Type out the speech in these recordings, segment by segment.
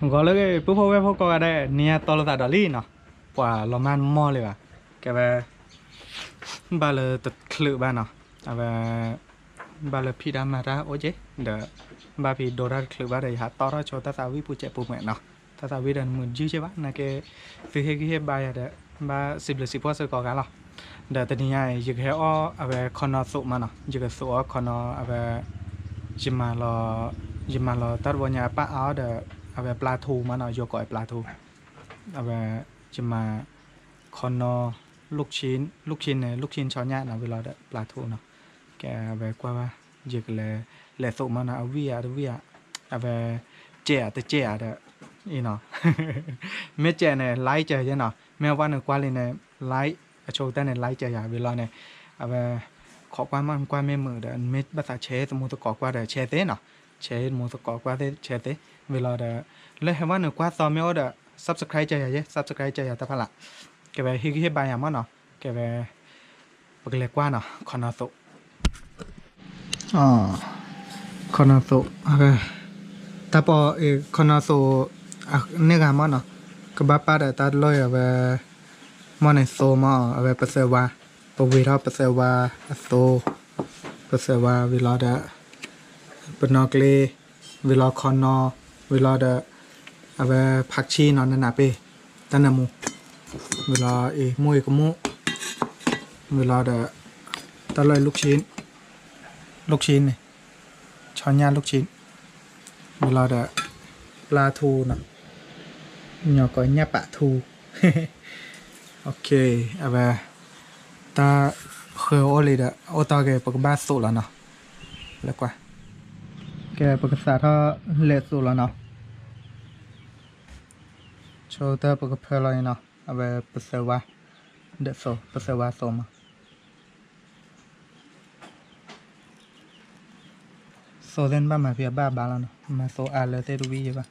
ဂီၤလၢပုၢ်ဖိဝဲၢ်ဖိကိးဂၤဒဲး နံၤညါတီလိာ်သးဒီးလံနီၤ, ပှၤလီၤမၢ်တမီၢ်လံဘၣ်, ကဲဝဲ ဘၣ်လၢတချုးဘၣ်နီၤ, အဝဲ ဘၣ်လၢဖံးတၢ်မၤတၢ်အိၣ်က့ၤ, ဒီး ဘၣ်ဖံးဒိတၢ်တချုးဘၣ်ဒီး ယဟးတီထီၣ်ဆိတၢ်သးဝံၣ်ပူၤစဲးပူၤမဲာ်နီၤ, တၢ်သးဝံၣ်ဒီးနမုာ်တယုၢ်က့ၤဘၣ်, နာ်က့ သုဟ့ၣ်ဂံၢ်ဟ့ၣ်ဘါယၤဒီး ဘၣ်စံးဘျုးစံးဖှိၣ်စ့ၢ်ကီးဂၤလီၤ. ဒီးတနံၤညါအံၤ ယကဟဲအီၣ်အဝဲခီနီသိးမးနီၤ, ယကသိးအီၣ်ခီနီ အဝဲ ယမၤလီၤ ယမၤလီၤတၢ်တဘိညါအပၣ်အါအီၤဒီး အဝဲပျါထူမးနီၤ, ယိၤကိးအပျါထူ, အဝဲ ယမၤ ခီနီ လုၢ်ခ့န့ၣ် လုၢ်ခ့ဆီညၣ်နီၤ ဝံၤလီၤဒီးပျါထူနီၤ, ကဲအဝဲကွၢ်ဘၣ်, ယကလဲၤ လဲၤသိးမးနီၤ, အဝံၣ်ဧါတဝံၣ်ဧါ, အဝဲ ကဲးဧါတကဲးဧါဒီး အံၤနီၤ, မ့ၢ်ကဲးန့ၣ် like ကဲးယဲနီၤ, မ့ၢ်ဝဲနုာ်ကွၢ်လံန့ၣ် like အဆိကတၢၢ်န့ၣ် like ကဲးယၤဝံၤလီၤန့ၣ်, အဝဲ ခိးကွၢ်မးကွၢ်မ့ၢ်မုာ်ဒီး မ့ၢ်ဘၣ်သး share သမူသကိးကွၢ်ဒီး share သ့နီၤ, share သမူသကိးကွၢ်သ့ share သ့, ဝံၤလီၤဒီး လၢဟဲဝဲနုာ်ကွၢ်သီမ့ၢ်အိၣ်ဒီး subscribe ကဲးယၤယဲ subscribe ကဲးယၤတၢ်ဖးလၢ်, ကဲဝဲဟ့ၣ်ဂံၢ်ဟ့ၣ်ဘါယၤမးနီၤ, ကဲဝဲ ပကလဲၤကွၢ်နီၤ ခီနီသိး ခီနီသိး တၢ်ပီၣ်အံၤ ခီနီသိး န့ၢ်ဂၤမးနီၤ, ကဘၣ်ပာ်ဒီးတၢ်တလီၢ်အံၤအဝဲ မ့ၢ်န့ၣ်သိမး အဝဲပသၢဝါ, ပဝ့ၤထီၣ်ပသၢဝါအသိ, ပသၢဝါဝံၤလီၤဒီး ပနီၣ်ကျ့, ဝံၤလီၤခီနီ, ဝံၤလီၤဒီး အဝဲဖးဆံနီၤ နနၢ်ပ့ၢ် တၢ်နၢမူ, ဝံၤလီၤအံၤမူအံၤကမူၣ်, ဝံၤလီၤဒီး တၢ်လီၢ်အံၤ လုၢ်ခ့န့ၣ်, ဆီညၣ်လုၢ်ခ့, ဝံၤလီၤဒီး ပျါထူနီၤ, ညီကိးညၣ်ပာ်ထူ, အဝဲ တၢ်ဃၢၤအိၣ်လံဒီး အိၣ်တီၢ်က့ၤ ပကဘၣ်သိးလီၤနီၤ, လဲၤကွၢ်, ကဲပကစးထီၣ်လဲၤသိးလီၤနီၤ, ဆိတၢ်ပကဖၢလီၤအံၤနီၤ, အဝဲပသၢဝါ, ဒီးသိး ပသၢဝါသိးမး သိးသ့ၣ်နဘၣ်မၤဖံးအဘၣ်ဘၣ်လီၤနီၤ, မၤသိးအါလၢသ့ၣ်တဝံၣ်ယဲဘၣ်,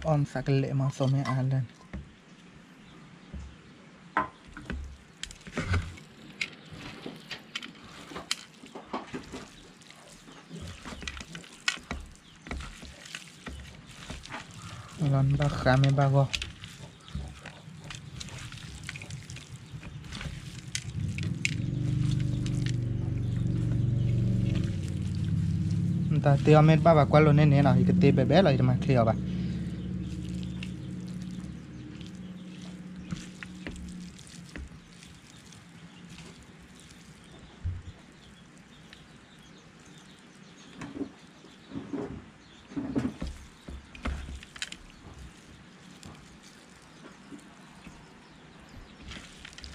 အီၣ်နသးကလဲာ်မး သိးမ့ၢ်အါလၢ လီၤနဘၣ်ဃးမ့ၢ်ဘၣ်ဂီၢ်, နတၢ်တ့အီၤမ့ၢ်တဘၣ်ဘၣ်ကွၢ်လိာ်န့ၢ်န့ၣ်နီၤ, ယကတ့ဘဲဘဲလီၤ ယတမၤချ့အီၤဘၣ်.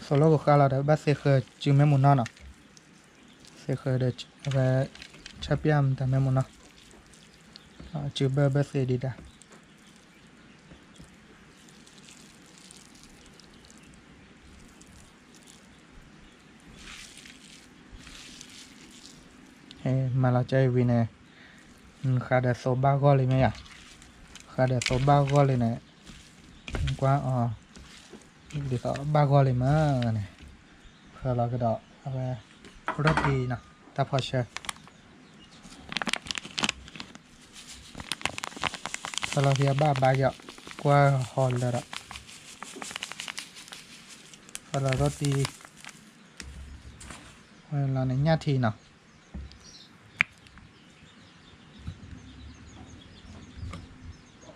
သိးလိကဃါလီၤဒီး ဘၣ်သ့ဃၢၤစုမဲမူနီၢ်နီၤ, သ့ဃၢၤဒီး အဝဲ ဆၢပျၢ်မတၤမဲမူနီၢ်, စုဘၢဘၢသ့ဒံးဒၣ် မၤလီၤကၢအံၤဝံၤန့ၣ် ဃးဒီးသိးဘၣ်ဂီၢ်လံမ့ၢ်ဧါ, ဃးဒီးသိးဘၣ်ဂီၢ်လံန့ၣ် ကွၢ်အီၤ ဒ်သိးဘၣ်ဂီၢ်လံမ့ၢ်န့ၣ် ဖၢလီၤကဒီး အဝဲ ရီၣ်တံၢ်နီၤ တၢ်ဖီၣ်ဆၢ ဖၢလီၤဖံးအဘၣ်ဘါယီၤ ကွၢ်ဟီလၢဒီး ဖၢလီၤရီၣ်တံၢ် လီၤန့ၣ် ညၣ်ထံနီၤ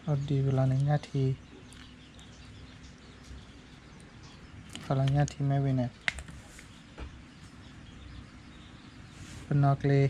အီၤဒ်ဝံၤလီၤန့ၣ် ညၣ်ထံ, ဖီလီၤညၣ်ထံမ့ၢ်ဝံၤန့ၣ် ပနီၣ်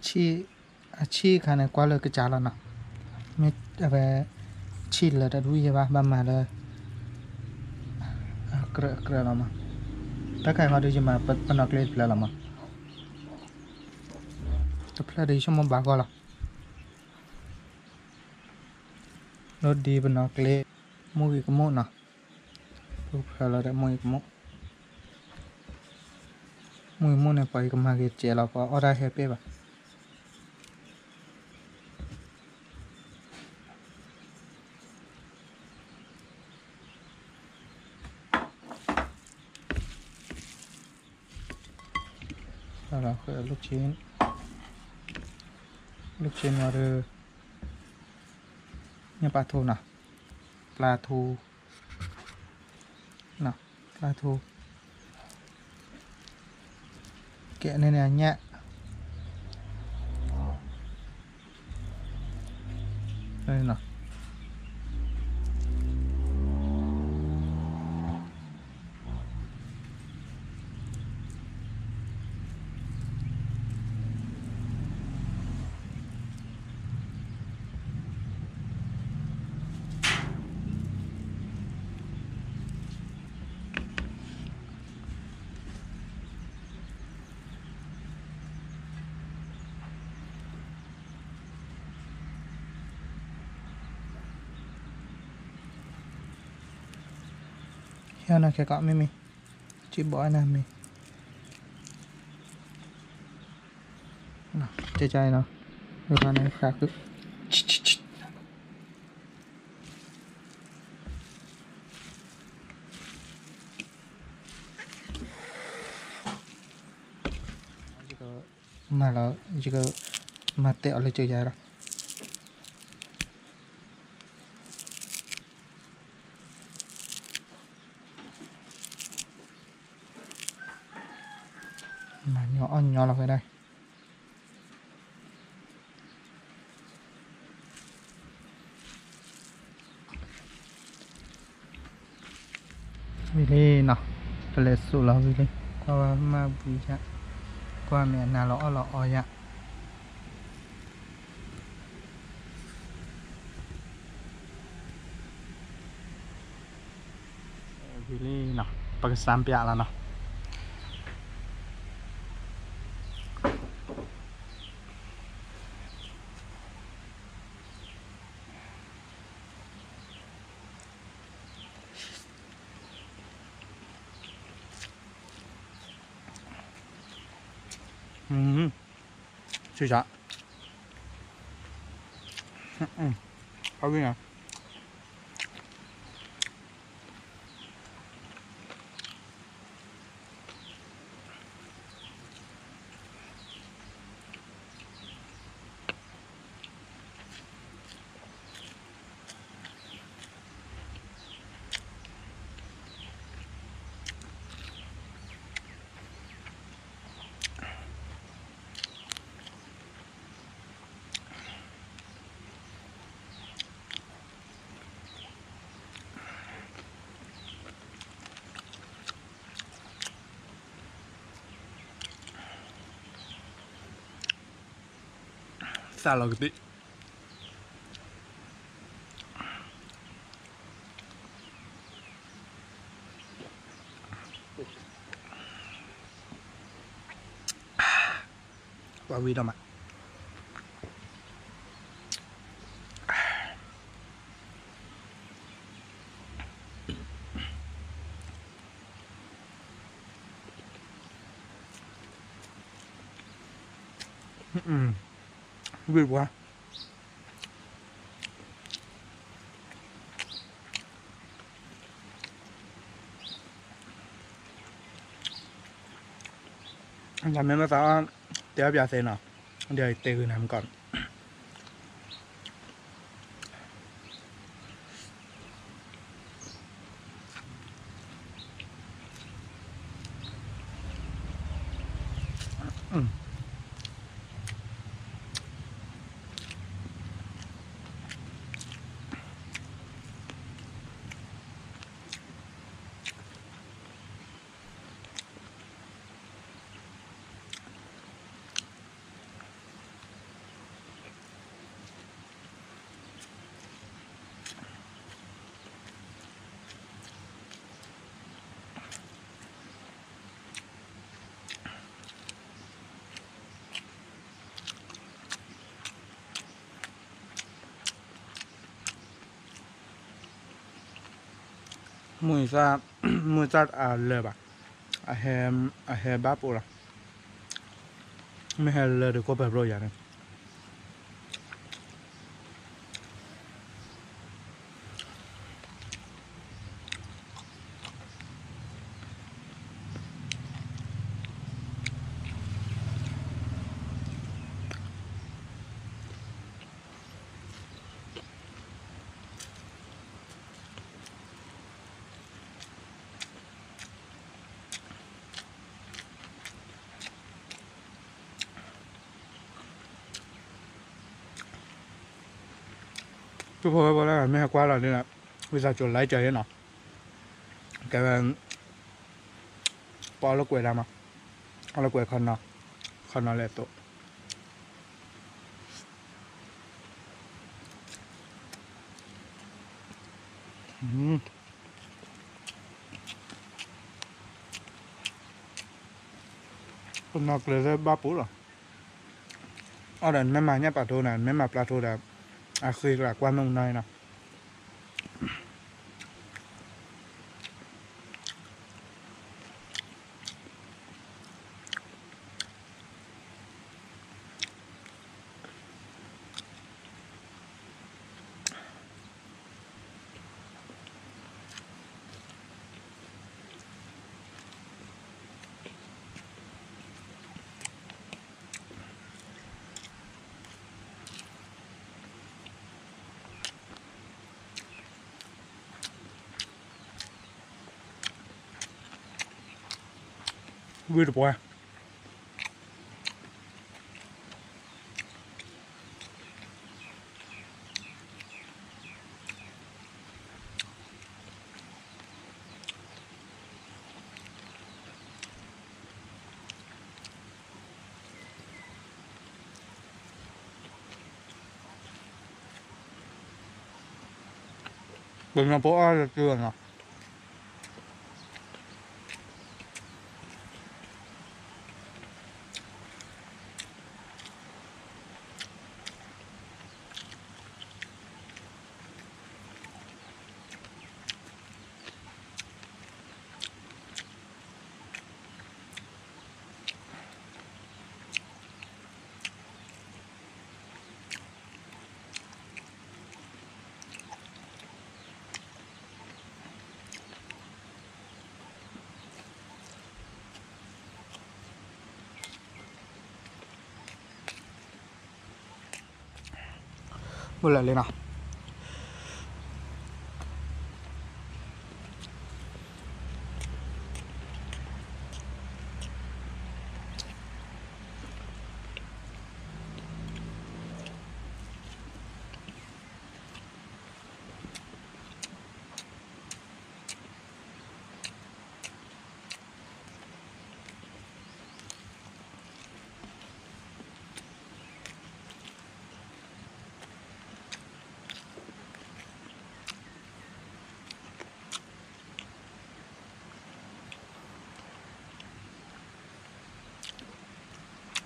ကျ့ အဆံၣ်, အဆံၣ်ခါန့ၣ် ကွၢ်လၢကစၢ်လီၤနီၤ, မ့ၢ်အဝဲ ဆံၣ်လၢတၢ်တဝံၣ်ယဲဘၣ် ဘၣ်မၤလၢ အကြၢးအကြၢးလီၤမး, တၢ်ခါအံၤဟီဒုးယမၤပနီၣ်ကျ့တဖျၢၣ်လီၤမး တဖျၢၣ်ဒီးယဆိကမိၣ်ဘၣ်ဂီၢ်လီၤ. လီၤဒ်ပနီၢ်ကျ့ မူဂံၢ်ကမူၣ်နီၤ, ပကဖျၢၣ်လီၤဒီးမူဂံၢ်ကမူၣ်, မူဂံၢ်ကမူၣ်န့ၣ် ပှၤကမၤက့ၤစဲးလီၤ ပှၤအီၣ်တၢ်ဟဲပ့ၢ်ဘၣ်. လၢဆ့နီၤဒီး ညၣ်ပၢ်ထူနီၤ, ပျၢ်ထူ, ပျၢ်ထူ, ကဲန့ၣ်န့ၣ်အညၣ် ဟဲနၤခဲကီးမ့မ့ၢ်, စံးဘီနၤမ့ၢ်, ကဲကဲနီၤ, ဃာ်နၤဃာ်ဃုာ် မၤလီၤ ယကမၤတဲအီၤလၢကယၤလီၤ. မၤညီအီၣ်ညီလီၤဝဲဒၣ် ဝံၤလံနီၤ, ပလဲၤစိာ်လီၤဝံၤလံ, ကွၢ်ဝဲမၢ်ဘှံးယါ, ကွၢ်မ့ၢ်အနၤလီၤအီၣ်လီၤအီယါ. ဝံၤလံနီၤ, ပကစၢ်ပျးလီၤနီၤ. ဆူၣ်စၢ်, အဝံၤနီၤ. သၣ်လီၤကသံၣ် ပှၤဝံၤဒီးမး ဝံၤပှၤ တၢ်မ့ၢ်မ့ၢ်သး တဲအီၣ်ပၠးသ့နီၤ, ဒီးတဲဂုာ်နၤမ့ၢ်ကီး မုၢ်သၣ်, မုၢ်သၣ်အလၢာ်ဘၣ်, အဟဲ, အဟဲဘၣ်ပိာ်လီၤ, မ့ၢ်ဟဲလၢာ်ဒီးကိးပှဲၤဘျီယၤန့ၣ် ပဖိဝဲပှၤလၢမ့ၢ်ဟဲကွၢ်လီၤဒ်န့ၣ်, ဝံသးစူၤ like ကၢၤနီၤ, ကဲဝဲ, ပအီၣ်လၢကွဲးဒၣ်မး, အီၣ်လၢကွဲးခီနီၤ, ခီနီၤလဲၣ်အသိး ပနီၢ်ကျဲလၢဘၣ်ပူၤလီၤ, အီၣ်ဒီးနမ့ၢ်မၤညၣ်ပာ်ထိန့ၣ် နမ့ၢ်မၤပျၢ်ထိဒီး, အဃ့ကျးကွၢ်မုၢ်မနီၤနီၤ ဝံတပှၢ် ပှၤကညီဖိအီၣ်တတုၤနီၤ မုၢ်လၢ်လံနီၤ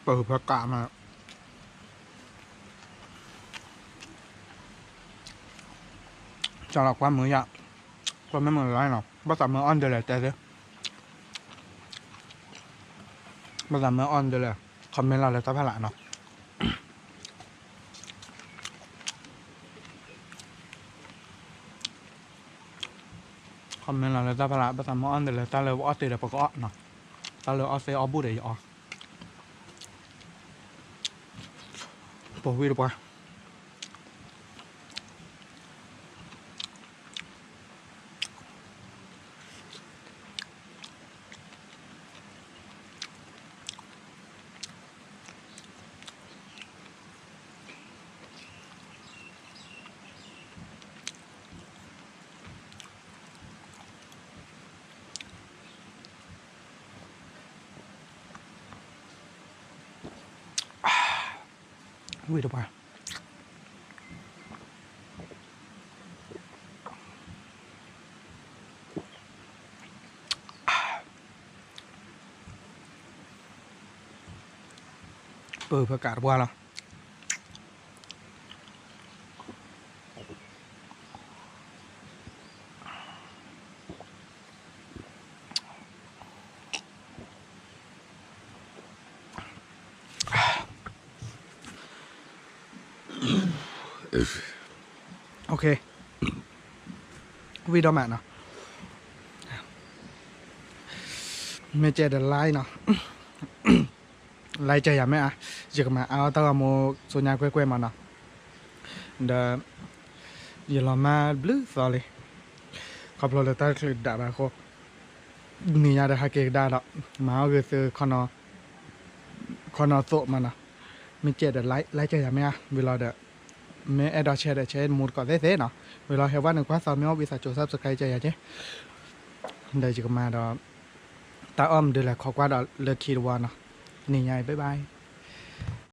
ပဖဲကးမး ကၢ်လီၤကွၢ်မုာ်ယၤ ကွၢ်မ့ၢ်မုာ်လီၤနီၤ ဘၣ်သးမ့ၢ်အီၣ်ဒ်လဲၣ်တဲသ့ ဘၣ်သးမ့ၢ်အီၣ်ဒ်လဲၣ် comment လီၤလၢတၢ်ဖးလၢ်နီၤ comment လီၤလၢတၢ်ဖးလၢ် ဘၣ်သးမ့ၢ်အီၣ်ဒ်လဲၣ် တၢ်လၢပအီၣ်သ့ဒီးပကအီၣ်နီၤ တၢ်လၢအီၣ်သ့အီၣ်ဘူးဒီးယအီၣ် ပဝံတပှၢ် ဝံတပှၢ် ပဖဲကးတပှၢ်လီၤ ဝံၤဒီးမးနီၤ, မ့ၢ်ကဲဒီး like နီၤ, like ကဲယၤမ့ၢ်အါ, ယကမၤအါအီၣ်တၢ်ဂီၤမူ ဆူညါကွဲၢ်ကွဲၢ်မးနီၤ, ဒီး ယလီၤမၢ်ဘျုးသီလံ, ခီဖျိလၢတၢ်တချုးဒၣ်ဘၣ်အဃိ, နံၤညါဒီးဟဲက့ၤကဒါဒီး မၤအီၣ်ဂ့ၤသု ခီနီသိးမးနီၤ, မ့ၢ်ကဲဒီး like like ကဲယၤမ့ၢ်အါ, ဝံၤလီၤဒီး မ့ၢ်အဲၣ်ဒိး share ဒီး share မူတကိးသ့ၣ်သ့ၣ်နီၤ, ဝံၤလီၤဟဲဝဲနုာ်ကွၢ်သီမ့ၢ်အိၣ်ဝံသးစူၤ subscribe ကဲယၤက့ၤ, ဒီးယကမၤဒီး တၢ်အီၣ်မနုၤလဲၣ် ခိးကွၢ်ဒီးလၢခံတဝီနီၤ, နံၤညါအံၤ bye bye.